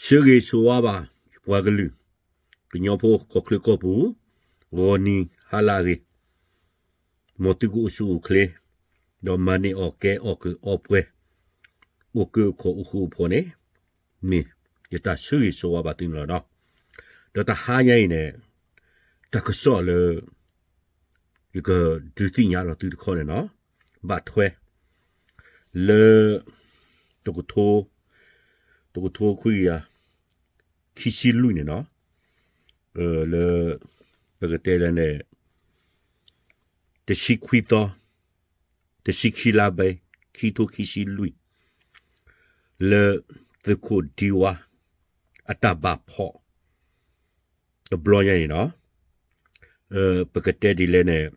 ဆၢဂ့ၤဆိဝါဘၣ် ပှၤကလုာ် ကညီဖိကီၢ်ချၢကီၢ်ပူၤ ဂီၤနံၤဟါလၢအဂ့ၤ, မ်သုကအိၣ်ဆူၣ်အိၣ်ချ့ ဒီးမၤန့ၢ်အီၣ်ကဲအီၣ်ကၢအီပှဲၤ အိၣ်ကၢအိၣ်ခီအိၣ်ဃူအိၣ်ဖိးန့ၣ် မ့ၢ်ယတၢ်ဆၢဂ့ၤဆိဝါဘၣ်သုန့ၣ်လီၤ. ဒီးတဟါညါအံၤန့ၣ် တၢ်ကစီၣ်လၢ ယကဒုးသ့ၣ်ညါလီၤသုတခီန့ၣ်လီၤ. ဘၣ်ထွဲ လၢ တကထိ တကထိခွံကယၤ ခံဆံလွံၢ်န့ၣ်လီၤ. လၢ ပကတဲလၢန့ၣ် တဆံခွံသီ တဆံခံလါဘဲ ခံထိခံဆံလွံၢ် လၢ သုးခိၣ်ဒံဝါ အတၢ်ဘၣ်ဖီၣ် တဘျီညါန့ၣ်လီၤ. ပကတဲဒ်လဲၣ်န့ၣ်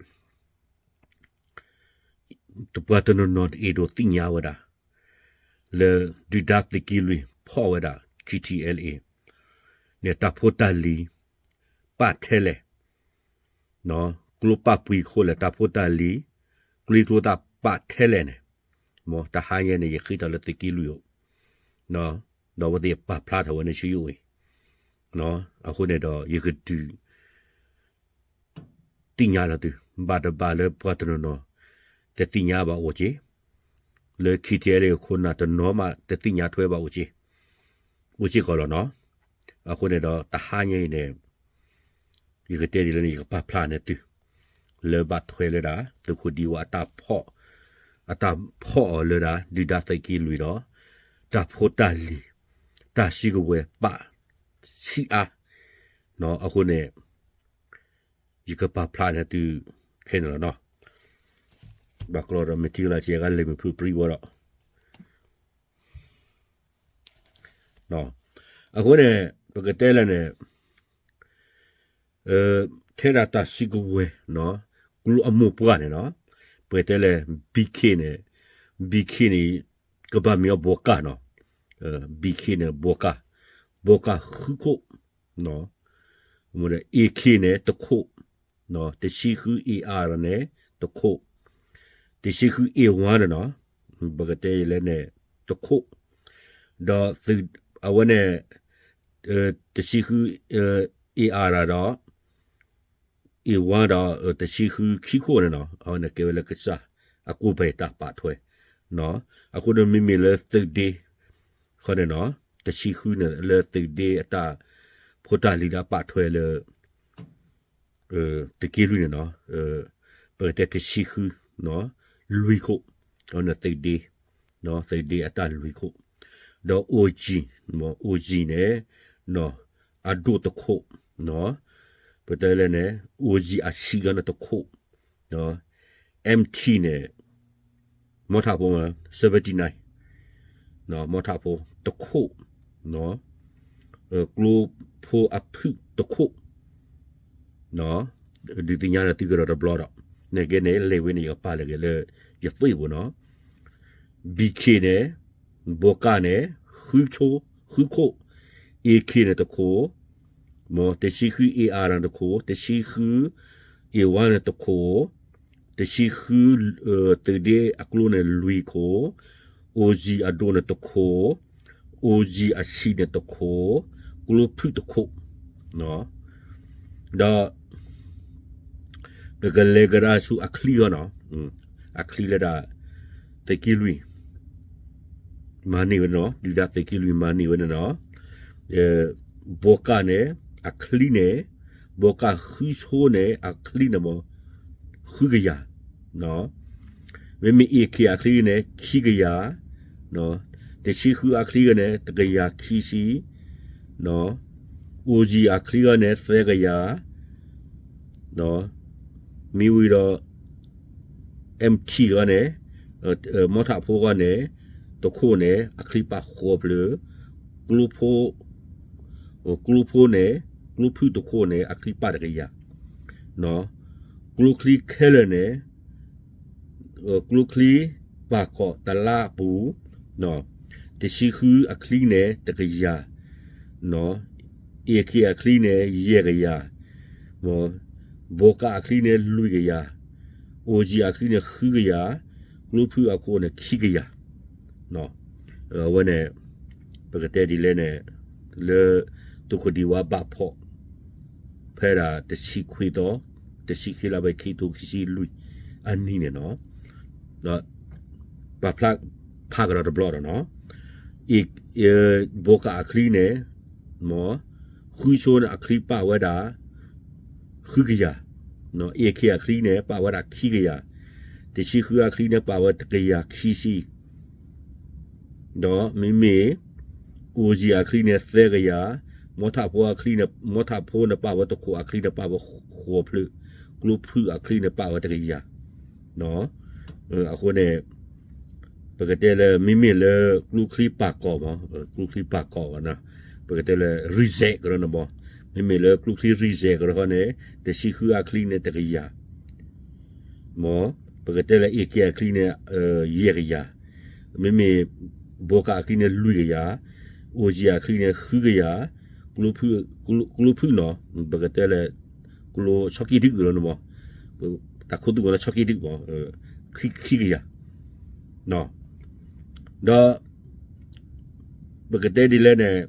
ပှၤတနီၤနီၤတအဲၣ်ဒိးသ့ၣ်ညါဝဲဒၣ် လၢဒုၣ်ဒါသုးက့လွံၢ်ဖီၣ်ဝဲဒၣ် K T L A န့ၣ် တၢ်ဖိတၢ်လံၤ ပာ်ထဲလဲၣ် ကျိပာ်ပှံၤခိၣ်လဲၣ် တၢ်ဖိတၢ်လံၤ ကျိကျိသၣ်ပာ်ထဲလဲၣ်န့ၣ် မ်တဟါညါန့ၣ် ယဃ့ထီၣ်လၢသုးက့လွံၢ်အိၣ် ဒီးအဝဲသ့ၣ်ပာ်ဖျါထီၣ်ဝဲန့ၣ်ဆူယအိၣ်အံၤ အဃိန့ၣ်ဒီး ယကဒုး သ့ၣ်ညါလီၤသု ဘၣ်တဘၣ်လၢပှၤတနီၤနီၤ တသ့ၣ်ညါဘၣ်အိၣ်က့ၤ, လၢ K T L A ခိၣ်နၢ်တနီၤမး တသ့ၣ်ညါထွဲဘၣ်အိၣ်က့ၤ, အိၣ်စ့ၢ်ကီးလီၤနီၤ. အဃိန့ၣ်ဒီး တဟါညါအံၤန့ၣ် ယကတဲဒ်လဲၣ်န့ၣ် ယကပာ်ဖျါန့ၢ်သု လၢဘၣ်ထွဲလၢဒၣ် သုးခိၣ်ဒံဝါအတၢ်ဖီၣ် အတၢ်ဖီၣ်အီၤလၢဒၣ် ဒုၣ်ဒါသုးက့လွံၢ်ဒီး တၢ်ဖိတၢ်လံၤ တၢ်စုကဝဲၤပာ်ဆံးအါ အဃိန့ၣ် ယကပာ်ဖျါန့ၢ်သုခဲန့ၣ်လီၤနီၤ. ဘၣ်ကျီဒီးမ့ၢ်ထံကလၤစဲးဂၤလဲၤမုာ်ဖုပြံဝဲဒီး အဃိန့ၣ် ပကတဲလဲၣ်န့ၣ် ထဲဒၣ်တၢ်စုကဝဲၤ ကျိအမိၢ်ပှၢ်န့ၣ်နီၤ ပကတဲလဲၣ် B K န့ၣ် B K န့ၣ် ကဘၣ်မ့ၢ်အီၤဘိကၣ်နီၤ B K န့ၣ် ဘိကၣ် ဘိကၣ်ဃုခိၣ် A K န့ၣ် တခိၣ် တဆံဃု A R န့ၣ် တခိၣ် တဆံဃု A one န့ၣ်နီၤ ပကတဲလဲၣ်န့ၣ် တခိၣ် ဒီးအဝဲန့ၣ် တဆံဃု A R ဒီး A one ဒီး တဆံဃုခံခိၣ်န့ၣ်နီၤ အဝဲန့ၣ်ကဲဝဲလၢကစၢ် အကိးပာ်တၢ်ပာ်ထွဲ အဃိန့ၣ်မ့မ့ၢ်လၢသုးဒ့ ဃီန့ၣ်နီၤ တဆံဃုန့ၣ် လၢသုးဒ့အတၢ်ဖိတၢ်လံၤဒီးပာ်ထွဲလၢ သုးက့လွံၢ်န့ၣ်နီၤ ပကတဲတဆံဃု လွံၢ်ခိၣ် အဝဲန့ၣ်သုးဒ့ သုးဒ့အတၢ်လွံၢ်ခိၣ် ဒီး O G, O G န့ၣ် အဒိၣ်တခိၣ် ပတဲလဲၣ်န့ၣ် O G အဆံးဂၤန့ၣ်တခိၣ် M T န့ၣ် မီထးဖိ seventy nine မီထးဖိတခိၣ် ကျိဖိအဖုၣ်တခိၣ် ဒုးသ့ၣ်ညါလၢသုကဒီးတဘျီဒီး နကဲန့ၣ် လဲၤဝဲန့ၣ် ယကပာ်လၢက့ၤလၢ ယသ့ၣ်ပူၤနီၤ B K န့ၣ် ဘိကၣ်န့ၣ် ဃုဆိ ဃုခိၣ် A K န့ၣ်တခိၣ် မ်တဆံဃု A R န့ၣ်တခိၣ် တဆံဃု A one န့ၣ်တခိၣ် တဆံဃု သုးဒ့အကျိန့ၣ်လွံၢ်ခိၣ် O G အဒိၣ်န့ၣ်တခိၣ် O G အဆံးန့ၣ်တခိၣ် ကျိဖုၣ်တခိၣ် ဒီး ပကလဲၤကဒါဆူအချံဂီၢ်နီၤ အချံလၢဒၣ် သုးက့လွံၢ် မၤန့ၢ်ဝဲနီၤ ဒုၣ်ဒါသုးက့လွံၢ်မၤန့ၢ်ဝဲန့ၣ်နီၤ ဘိကၣ်န့ၣ် အချံန့ၣ် ဘိကၣ်ဃုဆိန့ၣ် အချံန့ၣ်မ့ၢ် ဃုကယၤ မ့မ့ၢ် A K အချံန့ၣ် ခံကယၤ တဆံဃုအချံဂၤန့ၣ် တကယၤခံဆံ O G အချံဂၤန့ၣ် သၢကယၤ မ့ၢ်ဝံၤဒီး M T ဂၤန့ၣ် မီထးဖိဂၤန့ၣ် တခိၣ်န့ၣ် အချံပာ်ဃိးဖျၢၣ် ကျိဖိ ကျိဖိန့ၣ် ကျိဖုၣ်တခိၣ်န့ၣ် အချံပာ်တကယၤ ကျိချံခဲလၢာ်န့ၣ် ကျိချံပာ်ခီၣ်တလါပူၤ တဆံဃုအချံန့ၣ် တကယၤ A K အချံန့ၣ် ယဲၢ်ကယၤ ဘိကၣ်အချံန့ၣ် လွံၢ်ကယၤ O G အချံန့ၣ် ဃုကယၤ ကျိဖုၣ်အခိၣ်န့ၣ် ခံကယၤ အဝဲန့ၣ် ပကတဲဒ်လဲၣ်န့ၣ် လၢ သုးခိၣ်ဒံဝါဘၣ်ဖီၣ် ဖဲဒၣ်တဆံခွံသီ တဆံခံလါဘဲ ခံထိခံဆံလွံၢ်အနံၣ်န့ၣ်နီၤ, ပာ်ဖျါဖးကဒီးတဘျီဒီးနီၤ, ဘိကၣ်အချံန့ၣ် မ့ၢ် ဃုဆိန့ၣ်အချံပာ်ဝဲဒၣ် ဃုကယၤ, အ့ၣ်ခ့ၣ်အချံန့ၣ် ပာ်ဝဲဒၣ်ခံကယၤ, တဆံဃုအချံန့ၣ် ပာ်ဝဲတကယၤခံဆံ ဒီးမ့မ့ၢ် အိၣ်စံၣ်အချံန့ၣ် သၢကယၤ, မီထးဖိအချံန့ၣ် မီထးဖိန့ၣ်ပာ်ဝဲတခိၣ်အချံန့ၣ် ပာ်ဝဲဃိးဖျၢၣ်, ကျိဖုၣ်အချံန့ၣ် ပာ်ဝဲတကယၤ, အဃိန့ၣ် ပကတဲလၢ မ့မ့ၢ်လၢကျိချံပာ်ကီၢ်မး, ကျိချံပာ်ကီၢ်နီၤ, ပကတဲလၢ reserve ကရၢန့ၣ်မး, မ့မ့ၢ်လၢကျိချံ reserve ကရၢဃီန့ၣ် တဆံဃုအချံန့ၣ် တကယၤ မ့ၢ် ပကတဲလၢ အ့ၣ်ခ့ၣ်အချံန့ၣ် ယဲၢ်ကယၤ, မ့မ့ၢ် ဘိကၣ်အချံန့ၣ် လွံၢ်ကယၤ, အိၣ်စံၣ်အချံန့ၣ် ဃုကယၤ, ကျိဖုၣ်နီၤ, ပကတဲလၢ ကျိဆီကံၣ်ဒုၣ်ကရၢန့ၣ်မး, တၢ်ခိၣ်သူကီၤလၢဆီကံၣ်ဒုၣ်မး, ခံကယၤ, ဒီး ပကတဲဒ်လဲၣ်န့ၣ်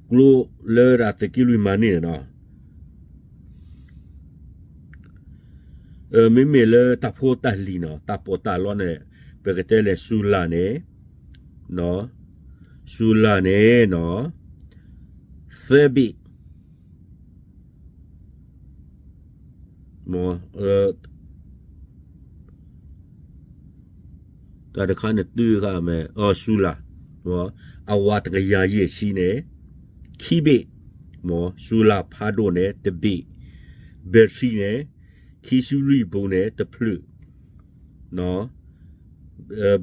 ကျိလၢဒၣ်သုးက့လွံၢ်မၤန့ၢ်န့ၣ်နီၤ, မ့မ့ၢ်လၢတၢ်ဖိတၢ်လံၤနီၤ, တၢ်ပီးတၢ်လီန့ၣ် ပကတဲလဲၣ် စူၤလၤန့ၣ်, စူၤလၤန့ၣ်နီၤ, သၢဘ့ၣ် တၢ်တခါန့ၣ်တုၤဃာ်မ့ၢ် အီၤ စူၤလၤ, အဝးတကယၤယဲၢ်ဆံန့ၣ် ခံဘ့ၣ်, မ့ၢ် စူၤလၤဖးဒိၣ်န့ၣ် တဘ့ၣ်, ဘဲထရံန့ၣ် ခံဆံလွံၢ်ဘိန့ၣ် တဖျၢၣ်,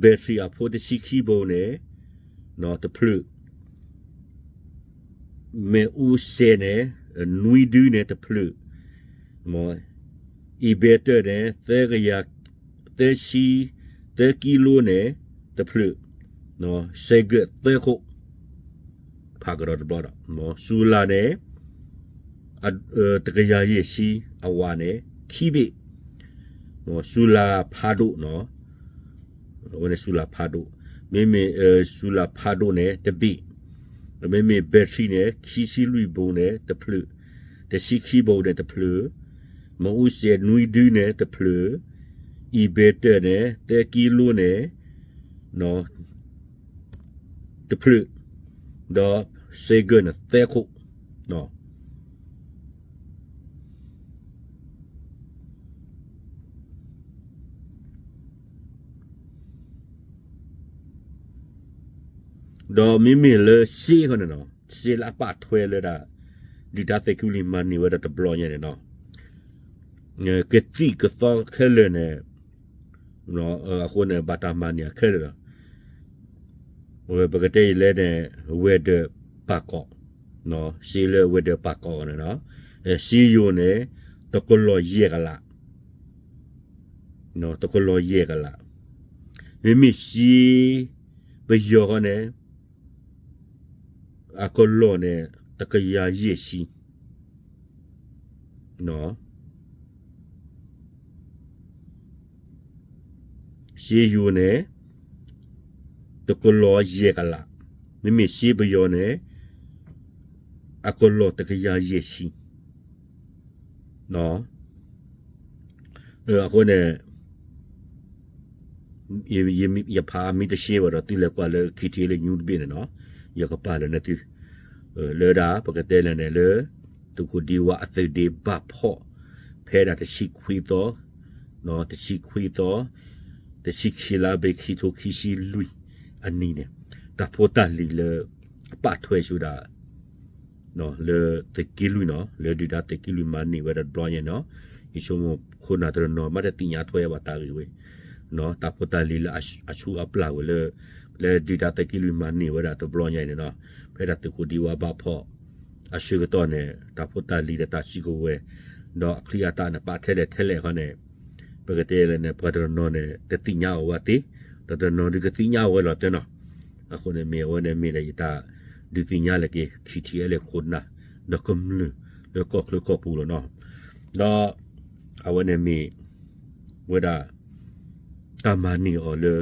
ဘဲထရံအဖိတဆံခံဘိန့ၣ် တဖျၢၣ် မ့ၣ်အူစဲးန့ၣ် နွံဒုန့ၣ်တဖျၢၣ်, အံၤဘဲတၢၢ်န့ၣ် သၢကယၤ သၢဆံ သၢကံလိန့ၣ် တဖျၢၣ်, စဲးကၢၣ်သၢခိၣ်, ဖးကဒီးတဘျီဒီး စူၤလၤန့ၣ် တကယၤယဲၢ်ဆံ အဝးန့ၣ် ခံဘ့ၣ်, စူၤလၤဖးဒိၣ်နီၤ, အဝဲန့ၣ်စူၤလၤဖးဒိၣ်, မ့မ့ၢ် စူၤလၤဖးဒိၣ်န့ၣ် တဘ့ၣ်, မ့မ့ၢ်ဘဲထရံန့ၣ် ခံဆံလွံၢ်ဘိန့ၣ် တဖျၢၣ်, တဆံခံဘိန့ၣ် တဖျၢၣ်, မ့ၣ်အူစဲးနွံဒုန့ၣ် တဖျၢၣ်, အံၤဘဲတၢၢ်န့ၣ် သၢကံလိန့ၣ် တဖျၢၣ်, ဒီးစဲးကၢၣ်န့ၣ် သၢခိၣ်, ဒီးမ့မ့ၢ်လၢစ့ဃီန့ၣ်နီၤ, စ့လၢအပာ်ထွဲလၢဒၣ် ဒုၣ်ဒါသုးက့လွံၢ်မၤန့ၢ်ဝဲဒၣ်တဘျီညါန့ၣ်နီၤ, ကသံၣ်ကသီခဲလၢာ်န့ၣ် အဃိန့ၣ် ဘၣ်တၢ်မၤန့ၢ်အခဲလၢာ်လီၤ. ပကတဲအံၤလဲၣ်န့ၣ် ဝဲၤဒၢးပာ်ကီး, စ့လၢဝဲၤဒၢးပာ်ကီးန့ၣ်နီၤ, စ့ယိၤန့ၣ် တကလီၤယဲၢ်ကလး, တကလီၤယဲၢ်ကလး, မ့မ့ၢ်စ့ပယီၤဃီန့ၣ် အကလီၤန့ၣ် တကယၤယဲၢ်ဆံ စ့ယိၤန့ၣ် တကလီၤယဲၢ်ကလး, မ့မ့ၢ်စ့ပယီၤန့ၣ် အကလီၤတကယၤယဲၢ်ဆံ, အဃိန့ၣ် ယဖးမ့ၢ်တရှဲဘၣ်ဒီး သုလဲၤကွၢ်လၢ ခံထံၣ်လၢ YouTube တဘ့ၣ်န့ၣ်နီၤ, ယကပာ်လၢာ်န့ၢ်သု, လၢဒၣ်ပကတဲလဲၣ်န့ၣ်လၢ သုးခိၣ်ဒံဝါအသုးဒ့ဘၣ်ဖီၣ် ဖဲဒၣ်တဆံခွံသီ, တဆံခွံသီ, တဆံခံလါဘဲ ခံထိခံဆံလွံၢ်အနံၣ်န့ၣ်, တၢ်ဖိတၢ်လံၤလၢ အပာ်ထွဲဆူဒၣ် လၢသုးက့လွံၢ်နီၤ, လၢဒုၣ်ဒါသုးက့လွံၢ်မၤန့ၢ်ဝဲဒၣ်တဘျီညါနီၤ, ယဆိကမိၣ်ခိၣ်နၢ်တနီၤနီၤ မ့ၢ်တသ့ၣ်ညါထွဲဘၣ်တၢ်ဂ့ၢ်ဝဲ, တၢ်ဖိတၢ်လံၤလၢအဆူအပျၢ်ဝဲလၢ လၢဒုၣ်ဒါသုးက့လွံၢ်မၤန့ၢ်ဝဲဒၣ်တဘျီညါအံၤန့ၣ်နီၤ, ဖဲဒၣ်သုးခိၣ်ဒံဝါဘၣ်ဖီၣ် အဆၢကတီၢ်န့ၣ် တၢ်ဖိတၢ်လံၤဒီးတၢ်စုကဝဲၤ ဒီးအချံအသၣ်န့ၣ် ပာ်ထဲလဲၣ်ထဲလဲၣ်အခါန့ၣ် ပကတဲလဲၣ်န့ၣ် ပှၤတနီၤနီၤန့ၣ် တသ့ၣ်ညါအီၤဝဲသ့, ဒီးတနီၤဒုးကသ့ၣ်ညါအီၤဝဲလီၤတဲနီၤ, အဃိန့ၣ်မ့ၢ်အဝဲန့ၣ်မ့ၢ်လၢယတၢ် ဒုးသ့ၣ်ညါလၢက့ၤ ခံထံၣ်လၢခိၣ်နၢ် ဒီးကမျၢၢ်လၢကီၢ်ချၢကီၢ်ပူၤလီၤနီၤ, ဒီး အဝဲန့ၣ်မ့ၢ် ဝဲဒၣ် တၢ်မၤန့ၢ်အီၤလၢ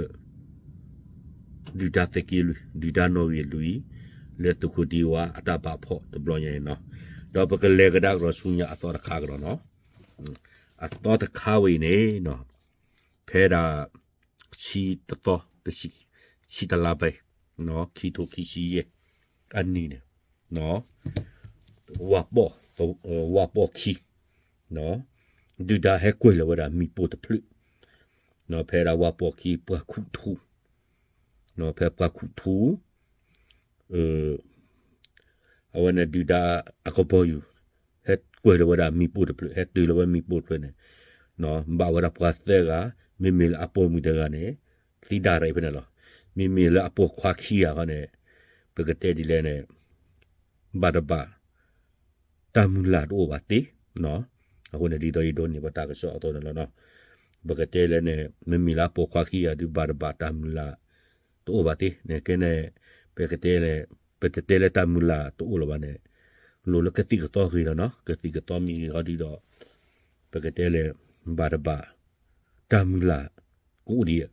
ဒုၣ်ဒါသုးက့လွံၢ် ဒုၣ်ဒါနီၣ်ဂံၢ်လွံၢ် လၢသုးခိၣ်ဒံဝါအတၢ်ဘၣ်ဖီၣ်တဘျီညါအံၤနီၤ, ဒီးပကလဲၤကဒါကဒီးဆူညါအသီတခါကဒီးနီၤ, အသီတခါဝဲအံၤန့ၣ်နီၤ, ဖဲဒၣ် ဆံတသီ ဆံတလါဘဲ ခံထိခံဆံယဲၢ် အနံၤန့ၣ် ဝၤပိာ် ဝၤပိာ်ခံ ဒုၣ်ဒါဟဲကွံာ်လီၤဝဲဒၣ်မ့ၣ်ပိၢ်တဖျၢၣ်, ဖဲဒၣ်ဝၤပိာ်ခံပှၤခူၣ်ထူ, ဖဲပှၤခူၣ်ထူ အဝဲန့ၣ်ဒုၣ်ဒါအကဘီယူၤ ဟဲကွံာ်လီၤဝဲဒၣ်မ့ၣ်ပိၢ်တဖျၢၣ် ဟဲတုၤလီၤဝဲမ့ၣ်ပိၢ်တဖျၢၣ်န့ၣ်, ဘၣ်ဝဲဒၣ်ပှၤသၢဂၤ, မ့မ့ၢ်လၢအပိာ်မုၣ်တဂၤန့ၣ် သံဒၣ်ရံၣ်ဖဲန့ၣ်လီၤ. မ့မ့ၢ်လၢအပိာ်ခွါခံဂၤဃီန့ၣ် ပကတဲဒ်လဲၣ်န့ၣ် ဘၣ်တဘၣ် တၢ်မုၢ်လၢ်တအိၣ်ဘၣ်သ့, အဃိန့ၣ်ဒ်သိးယဒိးန့ၢ်ဘၣ်တၢ်ကစီၣ်အသိးန့ၣ်လီၤနီၤ, ပကတဲလဲၣ်န့ၣ် မ့မ့ၢ်လၢအပိာ်ခွါခံဂၤဒုးဘၣ်တဘၣ်တၢ်မုၢ်လၢ် တအိၣ်ဘၣ်သ့န့ၣ် ကဲန့ၣ် ပကတဲလဲၣ် ပတတဲလၢတၢ်မုၢ်လၢ်တအိၣ်လၢၤဘၣ်န့ၣ် လိၣ်လၢကသံၣ်ကသီဂ့ၤလီၤနီၤ, ကသံၣ်ကသီမ့ၢ်ဂ့ၤဃီဒုးဒီး ပကတဲလဲၣ် ဘၣ်တဘၣ် တၢ်မုၢ်လၢ် ကအိၣ်ဒံး,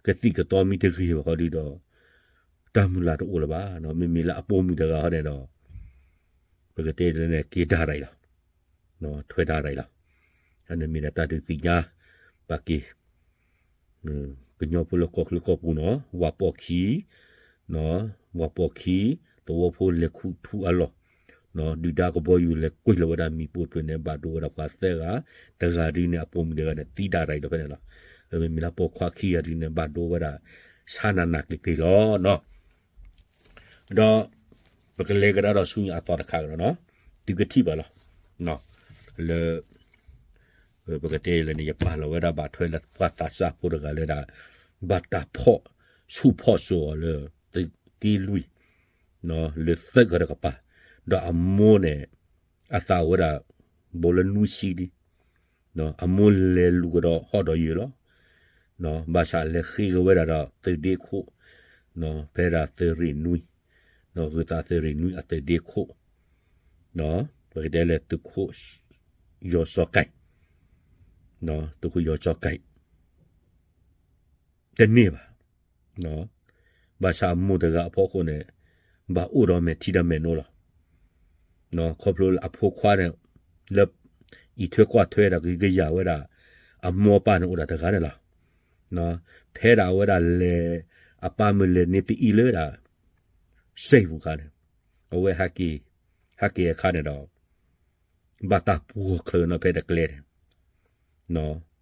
ကသံၣ်ကသီမ့ၢ်တဂ့ၤဘၣ်ဃီဒုးဒီး တၢ်မုၢ်လၢ်တအိၣ်လၢၤဘၣ်, မ့မ့ၢ်လၢအပိာ်မုၣ်တဂၤဃီန့ၣ်ဒီး ပကတဲလဲၣ်န့ၣ် က့ၤဒၣ်ရံၣ်လီၤ, ထွဲဒၣ်ရံၣ်လီၤ, အန့ၣ်မ့ၢ်ဒၣ်တၢ်ဒုးသ့ၣ်ညါ ပာ်က့ၤ ကညီဖိလၢကီၢ်ချၢကီၢ်ပူၤနီၤ, ဝၤပိာ်ခံ, ဝၤပိာ်ခံ, သဝီဖိလဲၤခူၣ်ထူအလီၢ်, ဒုၣ်ဒါကဘီယူၤလဲၤကွံာ်လီၤဝဲဒၣ်မ့ၣ်ပိၢ်တဖျၢၣ်န့ၣ် ဘၣ်ဒိဝဲဒၣ်ပှၤသၢဂၤ, တဂၤဒုးန့ၣ် အပိာ်မုၣ်တဂၤန့ၣ် သံဒၣ်ရံၣ်ဒီးဖဲန့ၣ်လီၤ, မ့မ့ၢ်လၢပိာ်ခွါခံဂၤဒုးန့ၣ် ဘၣ်ဒိဝဲဒၣ် ဆါနးနးကျံၤကျံၤလီၤနီၤ. ဒီး ပကလဲၤကဒါဒီးဆူညါအသီတခါကဒီးနီၤ, သုကထံၣ်ဘၣ်လီၤ, လၢ ပကတဲလဲၣ်န့ၣ် ယပာ်လီၤဝဲဒၣ်ဘၣ်ထွဲလၢပှၤသးစၢ်ဖိတဂၤလၢဒၣ် ဘၣ်တၢ်ဖီၣ်ဆူၣ်ဖီၣ်စိးအီၤလၢ သုးက့လွံၢ် လၢသၢကဒီးကပၤ, ဒီးအမိၢ်န့ၣ် အသးအိၣ်ဝဲဒၣ် ဘိလၢနွံဆံလံ, အမိၢ်လဲၤလူၤကဒီးဟီၣ်ဒီးယၢၤလီၤ, ဘၣ်ဆၣ်လဲၤဃ့က့ၤဝဲဒၣ်ဒီးသုးဒ့ခိၣ်, ဖဲဒၣ်သုးရ့ၣ်နွံ, ဂုၤသးသုးရ့ၣ်နွံအသုးဒ့ခိၣ်, ပကတဲလဲၣ်သုးခိၣ် ယီၤစီၤကဲး, သုးခိၣ်ယီၤစီၤကဲး တန့ၢ်ဘၣ်, ဘၣ်ဆၣ်အမိၢ်တဂၤအဖီခိၣ်န့ၣ် ဘၣ်အိၣ်ဒီးမဲာ်ထံဒီးမဲာ်နိလီၤ, ခီဖျိလၢအဖိခွါန့ၣ် လၢအံးထွဲကွၢ်ထွဲဒီးကဟုကယာ်ဝဲဒၣ် အမိၢ်အပၢ်န့ၣ်အိၣ်ဒၣ်တဂၤန့ၣ်လီၤ, ဖဲဒၣ်အဝဲဒၣ်လဲၤ အပၢ်မုၢ်လဲၤန့ၢ်သအံၤလၢဒၣ် စဲးပူၤခါန့ၣ် အဝဲ ဟဲက့ၤအခါန့ၣ်ဒီး ဘၣ်တၢ်ပှီၢ်ချၢနီၤဖဲတကျဲန့ၣ်,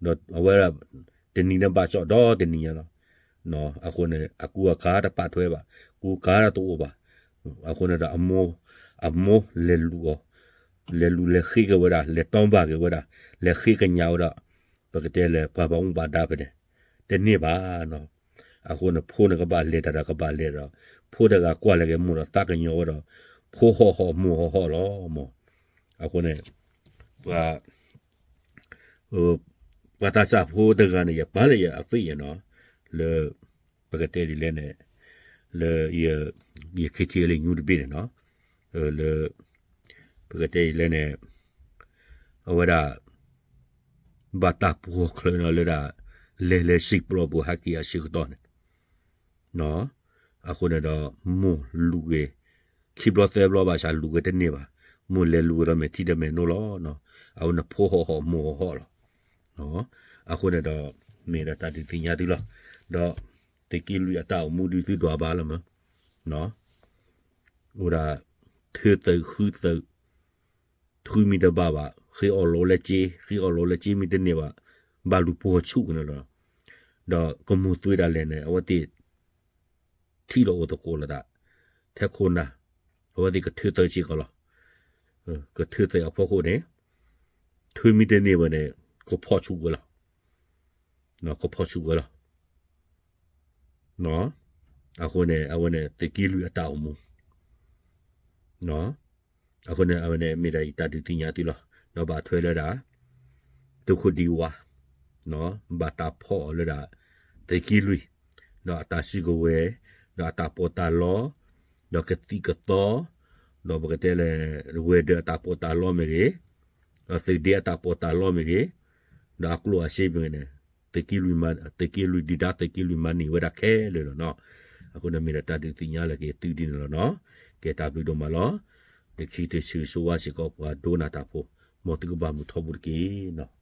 ဒီးအဝဲဒၣ် တနံၤန့ၣ်ဘၣ်ကၠီၣ်ဒီတနံၤညါလီၤ, အဃိန့ၣ် အကူအကၤတပာ်ထွဲဘၣ်, ကူကၤတအိၣ်ဘၣ်, အဃိန့ၣ်ဒီး အမိၢ်လဲၤလူၤအီၤ, လဲၤလူၤလဲၤဃ့က့ၤဝဲဒၣ် လဲၤတီဘၣ်က့ၤဝဲဒၣ် လဲၤဃ့ကညးဝဲဒၣ်, ပကတဲလဲၣ် ပှၤဘၣ်မူဘၣ်ဒါဖဲန့ၣ် တန့ၢ်ဘၣ်နီၤ, အဃိန့ၣ် ဖိန့ၣ်ကဘၣ်လဲၤတၢ်ဒီးကဘၣ်လဲၤဒီး ဖိတဂၤကွၢ်လဲၤက့ၤမိၢ်ဒီးသးကညီၤဝဲဒီး ဖိဟီၣ်ဟီၣ်မိၢ်ဟီၣ်ဟီၣ်လီၤမၢ်, အဃိန့ၣ် ပှၤ ပှၤသးစၢ်ဖိတဂၤန့ၣ် ယပာ်လၢယအသ့ၣ်ယနီၤ, လၢ ပကတဲဒ်လဲၣ်န့ၣ် လၢ ယ KTLA News တဘ့ၣ်န့ၣ်နီၤ, လၢ ပကတဲဒ်လဲၣ်န့ၣ် အဝဲဒၣ် ဘၣ်တၢ်ပှီၢ်ချၢနီၤလၢဒၣ် လဲၤလဲၤစံာ်ပျီပူၤဟဲက့ၤအဆၢကတီၢ်န့ၣ် အဃိန့ၣ်ဒီး မိၢ်လူၤက့ၤ ခံဘျီသၢဘျီဘၣ်ဆၣ်လူၤက့ၤတန့ၢ်ဘၣ်, မိၢ်လဲၤလူၤက့ၤဒီးမဲာ်ထံဒီးမဲာ်နိလီၤ, အဝဲန့ၣ်ဖိဟီၣ်ဟီၣ်မိၢ်ဟီၣ်ဟီၣ်လီၤ, အဃိန့ၣ်ဒီး မ့ၢ်ဒၣ်တၢ်ဒုးသ့ၣ်ညါသုလီၤ, ဒီး သုးက့လွံၢ်အတၢ်အိၣ်မူဒုးသုဒွးဘၣ်လၢမၢ်, အိၣ်ဒၣ် ထၢသုးဃုသုး ထုးမ့ၢ်တဘၣ်ဘၣ်, ဃ့အီၣ်လီၤလၢက့, ဃ့အီၣ်လီၤလၢက့မ့ၢ်တန့ၢ်ဘၣ်, ဘၣ်လူၤပိာ်ဆူၣ်က့ၤန့ၣ်လီၤ, ဒီးကမိၢ်သွံဒၣ်လဲာ်န့ၣ် အဝဲသ့ၣ် ထံၣ်လီၤအိၣ်သကိးလိာ်သး ထဲခိၣ်နၢ်, အဝဲသ့ၣ်ကထၢသုးစ့ၢ်ကီးလီၤ, ကထၢသုးအဖီခိၣ်န့ၣ် ထုးမ့ၢ်တန့ၢ်ဘၣ်န့ၣ် ကဖီၣ်ဆူၣ်ဝဲလီၤ, ကဖီၣ်ဆူၣ်ဝဲလီၤ, အဃိန့ၣ် အဝဲန့ၣ် သုးက့လွံၢ်အတၢ်အိၣ်မူ အဃိန့ၣ် အဝဲန့ၣ်မ့ၢ်ဒၣ်ယတၢ်ဒုးသ့ၣ်ညါသုလီၤ, ဒီးဘၣ်ထွဲလၢဒၣ် သုးခိၣ်ဒံဝါ ဘၣ်တၢ်ဖီၣ်အီၤလၢဒၣ် သုးက့လွံၢ်, ဒီးအတၢ်စုကဝဲၤ, ဒီးအတၢ်ပီးတၢ်လီ, ဒီးကသံၣ်ကသီ, ဒီးပကတဲလဲၣ် ဝဲၤဒၢးအတၢ်ပီးတၢ်လီမ့ၢ်ဂ့ၤ, ဒီးသုးဒ့အတၢ်ပီးတၢ်လီမ့ၢ်ဂ့ၤ, ဒီးအကျိၣ်အစ့မ့ၢ်ဂ့ၤန့ၣ် သုးက့လွံၢ်မၤ သုးက့လွံၢ်ဒုၣ်ဒါ သုးက့လွံၢ်မၤန့ၢ်ဝဲဒၣ်ခဲလၢာ်လီၤနီၤ. အဃိန့ၣ်မ့ၢ်ဒၣ်တၢ်ဒုးသ့ၣ်ညါလၢက့ၤသုဒ်န့ၣ်လီၤနီၤ. ကဲတၢ်ဘျုးဒိၣ်မးလီၤ. လၢခံတဆံးဆိဝါစ့ၢ်ကီးပှၤဒိကနၣ်တၢ်ဖိ, မ်သုကဘၣ်မုာ်ထီဘိတက့ၢ်နီၤ.